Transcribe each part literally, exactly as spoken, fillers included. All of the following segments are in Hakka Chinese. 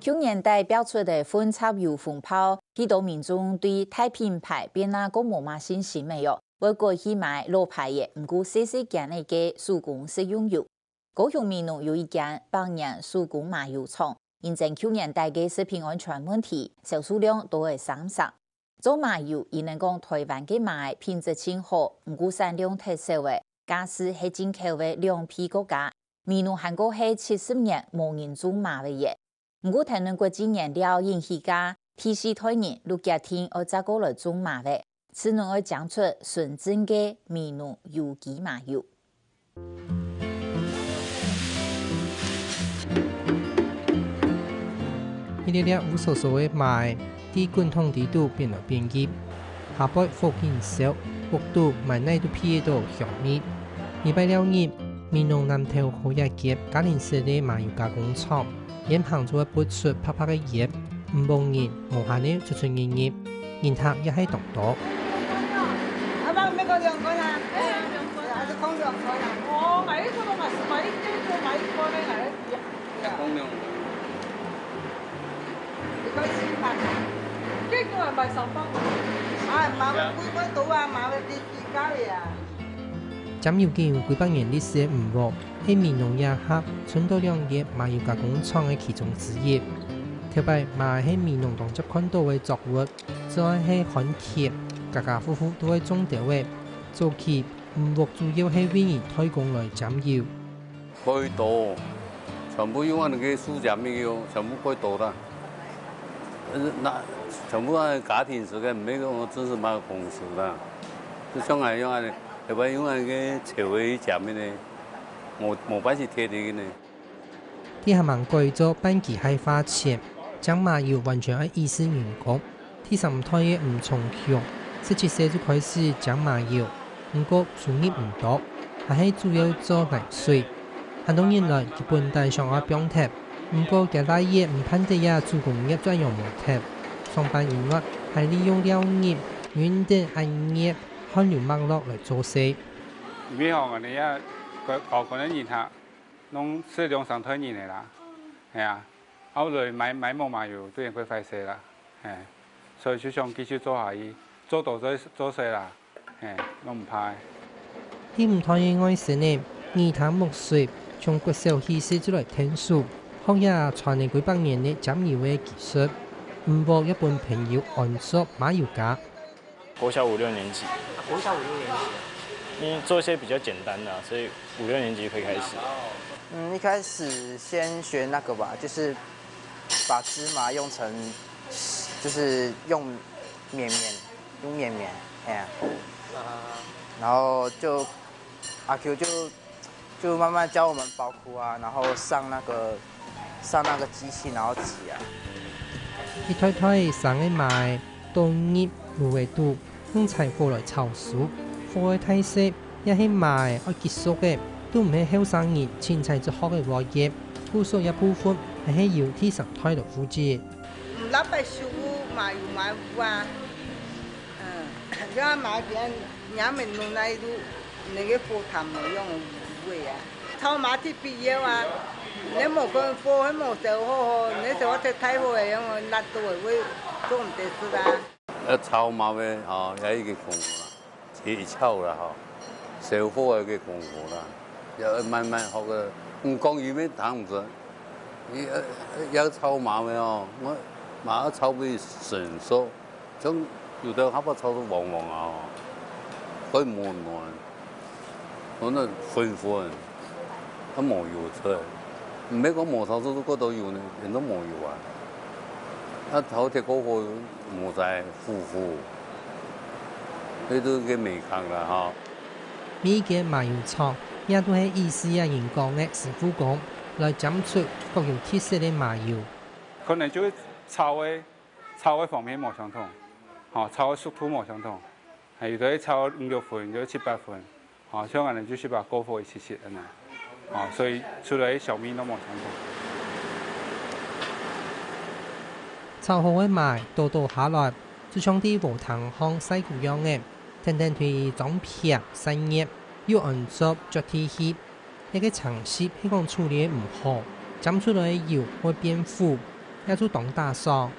舊年底爆出个混雜油風暴，許多民眾對大品牌變啊過無麼信心了喲，會改去買老牌个，毋過細細間个个手工食用油。高雄美濃有一間百年手工麻油廠，因爭舊年底个食品安全問題，銷售量都會減少。 做麻油，佢等講臺灣个麻仔品質盡好，毋過產量忒少了，價數係進口个兩倍過加。美濃還過係七十年無人種麻仔了。毋過，跈等國際原料引起價，第四代人陸家定愛再過來種麻仔，自然愛爭出純正个美濃有機麻油。 一粒粒烏疏疏个麻仔，在滾筒底肚變來變去，下背火緊燒，屋肚滿哪都鼻得到香味。禮拜六日，美濃南投河野街嘉陵社个麻油加工廠，煙嗙就會發出白白个煙，毋望人無閒仔出出入入。 人客也係當多。阿爸，買个涼粉啊？哎，涼粉啊。還係空涼粉啊？哦，買一個都買，買一個就買一個呢，買一個。空涼粉。一個一百啊。這個還賣三百。啊，麻油貴貴多啊，麻油比起價了啊。 尖油經有幾百年歷史个吳屋，係美濃這下伸到兩間麻油加工廠个其中之一。頭擺麻仔係美濃當輒看到个作物，主要係旱期，家家戶戶都會種兜仔。早期，吳屋主要係為人代工來尖油。 蓋多，全部用恁个樹尖个哦，全部蓋多啦。呃，該全部恁家庭式个，毋係講真實麼个公司啦。就像𠊎用恁个，後擺用恁个樵个去尖个呢，無，無半係鐵个呢。這下還改做半機械化前，尖麻油完全愛依賴人工。 第三代个吳長雄，十七歲就開始尖麻油，毋過收入毋多，還係主要做泥水。恁多年來，佢本底想愛放忒，毋過厥倈仔毋盼得這手工業再仰無忒，上班以外，還利用尞日、運等恁熱汗流脈落來做事。因為吼，𠊎兜這高，高官个人客， 攏係兩三代人个啦，係啊，後來買，買無麻油，自然會壞勢啦，係，所以就想繼續做下去，做大做，做細啦，係，攏毋怕个。第五代个外甥仔，耳聽目術，從國小起勢就來𢯭手，學這傳个幾百年个尖油个技術，吳屋也分朋友安做麻油家。 國小五六年級。國小五六年级。因為做一些比較簡單的啊，所以五六年級可以開始。嗯，一開始先學那個吧，就是把芝麻用成，就是用綿綿，用綿綿，哎呀。然後就阿Q就就慢慢教我們包箍啊，然後上那個，上那個機器，然後擠啊。一袋袋生个麻仔，倒入爐仔肚，用柴火來炒熟。火个大細，也係麻仔愛幾熟个，都毋係後生人凊彩就學个活業，故所這部分還係由第三代來負責。嗯，老板師傅嘛有賣屋啊，嗯，這樣麻仔，你們弄那一路，那個火炭沒用的味啊。 炒麻最必要啊！你無看火，還無燒好好，你燒到忒大火个，樣个辣到个會做毋得食啊。愛炒麻仔吼，也一個功夫啦，技巧啦吼，燒火个一個功夫啦，也愛慢慢學个。毋講佢乜聽毋識，佢愛，愛炒麻仔吼，𠊎嘛愛炒分佢成熟。 像有兜下把炒到黃黃啊，會無軟，可能粉粉，啊無油出來。毋係講無炒出過多油呢，變到無油啊。啊頭忒過火，無再呼呼，這都係個美感啦吼。每一間麻油廠，也都係以四个人講个師傅工，來尖出各有特色个麻油。可能就係炒个 炒个方面無相同，吼，炒个速度無相同，還有兜係炒五六分，有兜七八分，吼，像恁呢就係把過火一息息恁呢，吼，所以出來个香味都無相同。炒好个麻倒倒下來，就像在禾埕項曬穀樣仔，跈等對裝瓶散熱，又安做絕地氣。 這個程序係講處理个毋好，尖出來个油會變苦，也就當打爽。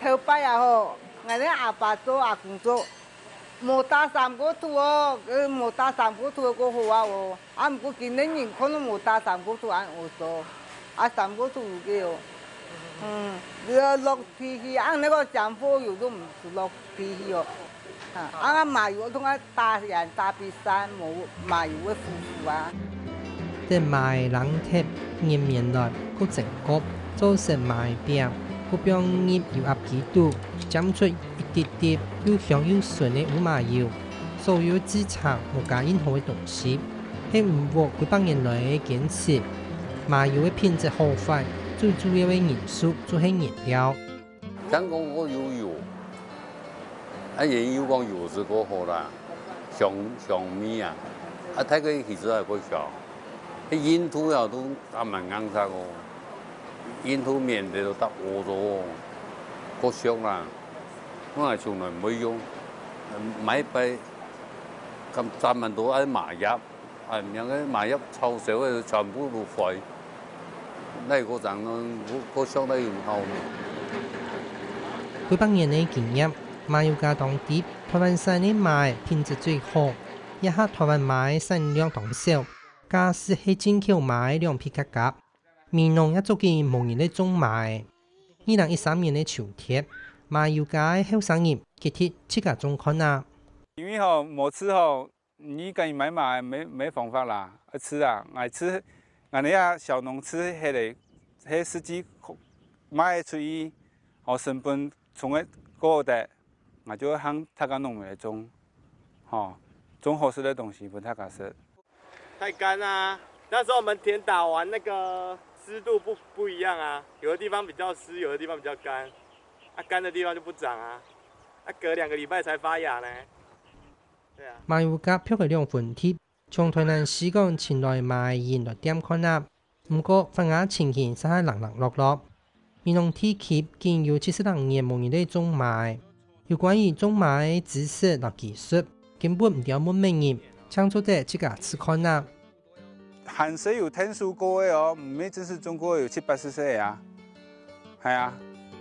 頭擺啊吼，𠊎个阿爸做阿公做，無打三個土哦，呃，無打三個土个過好啊哦。啊，毋過今日人看到無打三個土恁好做，啊，三個土有个哦。嗯，你要落地去，啊，那個講話有都毋使落地去哦。啊，啊，麻油同啊打完打比賽，無麻油个夫婦啊。等麻仔冷忒，入面來，過蒸過，做成麻仔餅，過放入油壓機肚，煎出一滴滴又香又純个烏麻油。所有製程無加任何个東西，係吳屋幾百年來个堅持。麻油个品質好壞，最主要个因素就係原料。 聽講過有油，啊，原油講油脂過好啦，香，香味啊，啊，大概其實還過香。該印度啊，都還蠻硬實哦，印度面的都搭歐洲哦，過香啦。我還從來毋會用，買一擺，咁賺蠻多，愛麻藥。 哎，兩个麻藥臭燒个全部都壞，哪有過正呢？過，過想哪有效呢？幾百年个經驗，麻油家當知，台灣產个麻仔品質最好，這下台灣麻仔產量當少，假使係進口麻仔兩倍價格，美濃也早經無人來種麻仔。二零一三年个秋天，麻油家个後生人決定自家種看啊。因為吼，無試吼， 你趕緊買麻仔，沒，沒方法啦，愛試啊，𠊎試，𠊎這下小農試下咧，係實際賣出去，吼，成本衝个過得，𠊎就會喊大家農民來種，吼，種好食个東西分大家食。太乾啊！那時候我們田打完那個濕度不，不一樣啊，有的地方比較濕，有的地方比較乾，啊，乾的地方就不長啊，啊，隔兩個禮拜才發芽呢。 麻油甲沃个兩分地，從台南西港尋來麻仁來店看啊。毋過，發芽情形實在零零落落。美濃地區已經有七十零年無人咧種麻。有關於種麻个知識摎技術，根本毋知愛問麼人，淨做得自家試看啊。 還細有𢯭手過个哦，毋係真實種過有七八十歲啊。係啊，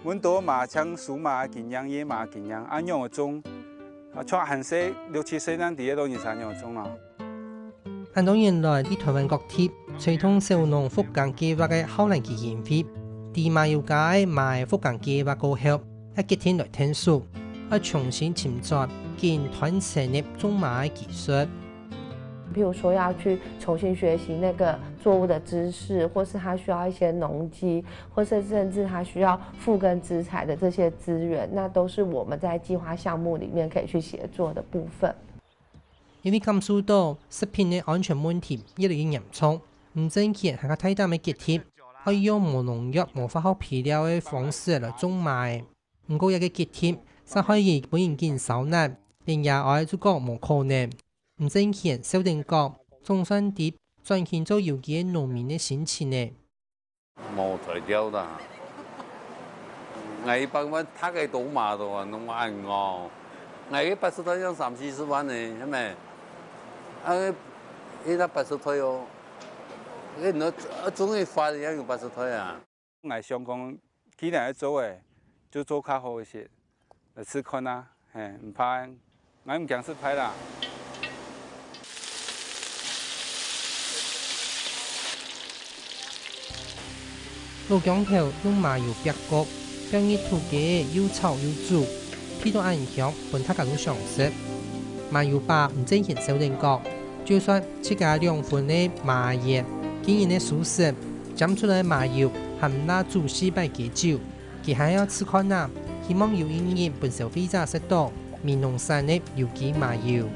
問到嘛，像蒐麻經驗、薏麻經驗，啊，仰仔種，啊，像還細六七歲正知得到人家仰仔種咯。恁多年來，在台灣各地推動小農復耕計畫个浩然基金會，在麻油家个麻个復耕計畫過後，也決定來𢯭手，愛重新尋找緊傳承个種麻个技術。 譬如說要去重新學習那個作物的知識，或是他需要一些農機，或是甚至他需要復耕資材的這些資源，那都是我們在計劃項目裡面可以去協作的部分。因為感受到食品个安全問題越來越嚴重，吳正賢還較大膽个決定，愛用無農藥、無化學肥料个方式來種麻。毋過，這个決定，煞害佢本已經燒難，連爺哀就講無可能。 吳正賢笑等講，總算知轉型做有機个農民个心情呢。無才調啦！𠊎一百萬，大家都買到啊，攏恁哦！𠊎个八十歲要三四十萬呢，係無？啊，該八十歲哦，該你愛種个花也有八十歲啊！ 𠊎想講，既然愛做个，就做較好一些，來試看啊，嘿，毋怕，𠊎毋驚失敗啦。老薑頭用麻油煏過，放入土雞仔又炒又煮，味道恁香，分大家都想食。麻油爸吳正賢笑等講，就算自家兩分个麻園，經營个舒適， 煎出來个麻油還毋罅煮四擺幾久，佢還愛試看啊，希望有一日分消費者食到美濃產个有機麻油。